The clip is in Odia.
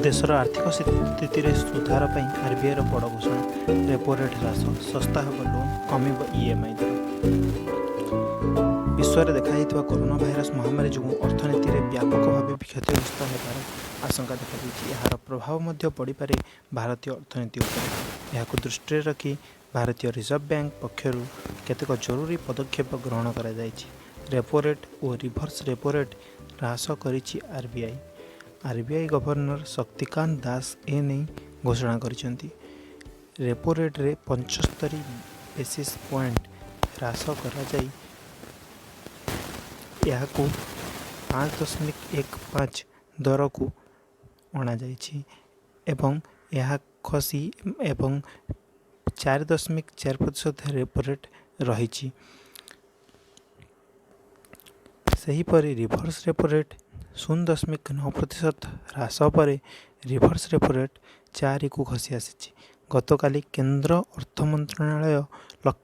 ଦେଶର ଆର୍ଥିକ ସ୍ଥିତିରେ ସୁଧାର ପାଇଁ ଆରବିଆଇର ବଡ଼ ଘୋଷଣା। ରେପୋ ରେଟ୍ ହ୍ରାସ, ଶସ୍ତା ହେବ ଲୋନ୍, କମିବ ଇଏମ୍ଆଇ ଦର। ବିଶ୍ୱରେ ଦେଖାଯାଇଥିବା କରୋନା ଭାଇରସ ମହାମାରୀ ଯୋଗୁଁ ଅର୍ଥନୀତିରେ ବ୍ୟାପକ ଭାବେ କ୍ଷତିଗ୍ରସ୍ତ ହେବାର ଆଶଙ୍କା ଦେଖାଦେଇଛି। ଏହାର ପ୍ରଭାବ ମଧ୍ୟ ପଡ଼ିପାରେ ଭାରତୀୟ ଅର୍ଥନୀତି ଉପରେ। ଏହାକୁ ଦୃଷ୍ଟିରେ ରଖି ଭାରତୀୟ ରିଜର୍ଭ ବ୍ୟାଙ୍କ ପକ୍ଷରୁ କେତେକ ଜରୁରୀ ପଦକ୍ଷେପ ଗ୍ରହଣ କରାଯାଇଛି। ରେପୋ ରେଟ୍ ଓ ରିଭର୍ସ ରେପୋ ରେଟ୍ ହ୍ରାସ କରିଛି RBI. RBI governor Shaktikanta Das ଏନେଇ ଘୋଷଣା କରିଛନ୍ତି। ରେପୋ ରେଟ୍ରେ 75 ବେସିସ୍ ପଏଣ୍ଟ ହ୍ରାସ କରାଯାଇ ଏହାକୁ 5.15 ଦରକୁ ଅଣାଯାଇଛି ଏବଂ ଏହା ଖସି ଏବଂ 4.4% ରେପୋ ରେଟ୍ ରହିଛି। ସେହିପରି ରିଭର୍ସ ରେପୋ ରେଟ୍ 0.9% ହ୍ରାସ ପରେ ରିଭର୍ସ ରେପୋ ରେଟ୍ 4କୁ ଖସି ଆସିଛି। ଗତକାଲି କେନ୍ଦ୍ର ଅର୍ଥ ମନ୍ତ୍ରଣାଳୟ